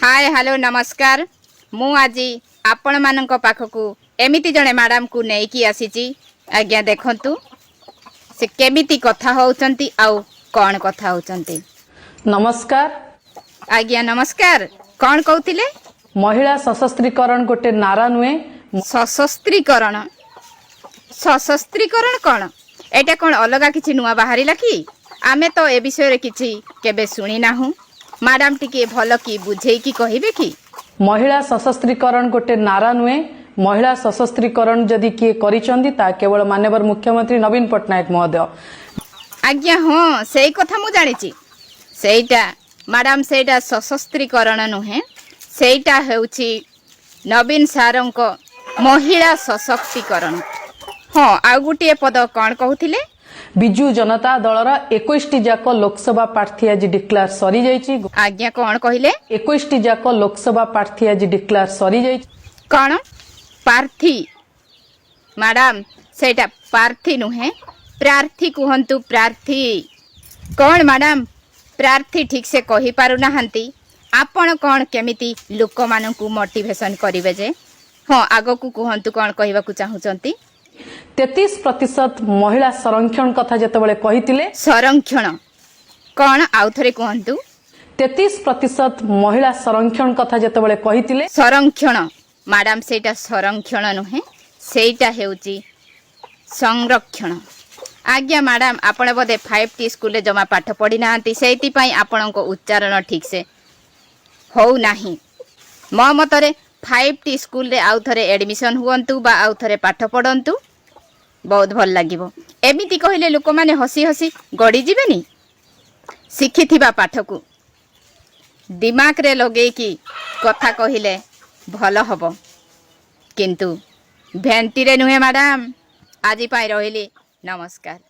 ହାଏ, hello, ନମସ୍କାର। ମୁଁ ଆଜି ଆପଣମାନଙ୍କ ପାଖକୁ ଏମିତି ଜଣେ ମ୍ୟାଡ଼ାମକୁ ନେଇକି ଆସିଛି। ଆଜ୍ଞା, ଦେଖନ୍ତୁ ସେ କେମିତି କଥା ହେଉଛନ୍ତି ଆଉ କ'ଣ କଥା ହେଉଛନ୍ତି। ନମସ୍କାର। ଆଜ୍ଞା, ନମସ୍କାର। କ'ଣ କହୁଥିଲେ? ମହିଳା ସଶସ୍ତ୍ରୀକରଣ ଗୋଟେ ନାରା ନୁହେଁ। ସଶସ୍ତ୍ରୀକରଣ? ସଶସ୍ତ୍ରୀକରଣ କ'ଣ? ଏଇଟା କ'ଣ ଅଲଗା କିଛି ନୂଆ ବାହାରିଲା କି? ଆମେ ତ ଏ ବିଷୟରେ କିଛି କେବେ ଶୁଣି ନାହୁଁ। ମ୍ୟାଡ଼ାମ, ଟିକେ ଭଲ କି ବୁଝେଇକି କହିବେ କି? ମହିଳା ସଶସ୍ତ୍ରୀକରଣ ଗୋଟେ ନାରା ନୁହେଁ। ମହିଳା ସଶସ୍ତ୍ରୀକରଣ ଯଦି କିଏ କରିଛନ୍ତି, ତାହା କେବଳ ମାନ୍ୟବର ମୁଖ୍ୟମନ୍ତ୍ରୀ ନବୀନ ପଟ୍ଟନାୟକ ମହୋଦୟ। ଆଜ୍ଞା ହଁ, ସେଇ କଥା ମୁଁ ଜାଣିଛି। ସେଇଟା ମ୍ୟାଡ଼ାମ, ସେଇଟା ସଶସ୍ତ୍ରୀକରଣ ନୁହେଁ, ସେଇଟା ହେଉଛି ନବୀନ ସାରଙ୍କ ମହିଳା ସଶକ୍ତିକରଣ। ହଁ, ଆଉ ଗୋଟିଏ ପଦ କ'ଣ କହୁଥିଲେ? ବିଜୁ ଜନତା ଦଳର 21ଟି ଯାକ ଲୋକସଭା ପ୍ରାର୍ଥୀ ଆଜି ଡିକ୍ଲାର ସରିଯାଇଛି। ଆଜ୍ଞା, କ'ଣ କହିଲେ? 21ଟି ଯାକ ଲୋକସଭା ପ୍ରାର୍ଥୀ ଆଜି ଡିକ୍ଲାର ସରିଯାଇଛି। କ'ଣ ପ୍ରାର୍ଥୀ? ମ୍ୟାଡ଼ାମ, ସେଇଟା ପ୍ରାର୍ଥୀ ନୁହେଁ, ପ୍ରାର୍ଥୀ କୁହନ୍ତୁ, ପ୍ରାର୍ଥୀ। କ'ଣ ମ୍ୟାଡ଼ାମ, ପ୍ରାର୍ଥୀ ଠିକ୍ ସେ କହିପାରୁନାହାନ୍ତି, ଆପଣ କ'ଣ କେମିତି ଲୋକମାନଙ୍କୁ ମୋଟିଭେସନ କରିବେ ଯେ? ହଁ, ଆଗକୁ କୁହନ୍ତୁ, କ'ଣ କହିବାକୁ ଚାହୁଁଛନ୍ତି? 33% ମହିଳା ସଂରକ୍ଷଣ କଥା ଯେତେବେଳେ କହିଥିଲେ, ସଂରକ୍ଷଣ କ'ଣ? ଆଉ ଥରେ କୁହନ୍ତୁ। 33% ମହିଳା ସଂରକ୍ଷଣ କଥା ଯେତେବେଳେ କହିଥିଲେ, ସଂରକ୍ଷଣ? ମ୍ୟାଡ଼ାମ, ସେଇଟା ସଂରକ୍ଷଣ ନୁହେଁ, ସେଇଟା ହେଉଛି ସଂରକ୍ଷଣ। ଆଜ୍ଞା ମ୍ୟାଡ଼ାମ, ଆପଣ ବୋଧେ 5ଟି ସ୍କୁଲରେ ଜମା ପାଠ ପଢ଼ି ନାହାନ୍ତି, ସେଇଥିପାଇଁ ଆପଣଙ୍କ ଉଚ୍ଚାରଣ ଠିକ୍ସେ ହଉନାହିଁ। ମୋ ମତରେ 5ଟି ସ୍କୁଲରେ ଆଉ ଥରେ ଆଡ଼ମିସନ୍ ହୁଅନ୍ତୁ ବା ଆଉ ଥରେ ପାଠ ପଢ଼ନ୍ତୁ, ବହୁତ ଭଲ ଲାଗିବ। ଏମିତି କହିଲେ ଲୋକମାନେ ହସି ହସି ଗଡ଼ିଯିବେନି? ଶିଖିଥିବା ପାଠକୁ ଦିମାଗରେ ଲଗେଇକି କଥା କହିଲେ ଭଲ ହବ, କିନ୍ତୁ ଭେଣ୍ତିରେ ନୁହେଁ। ମ୍ୟାଡ଼ାମ, ଆଜି ପାଇଁ ରହିଲି, ନମସ୍କାର।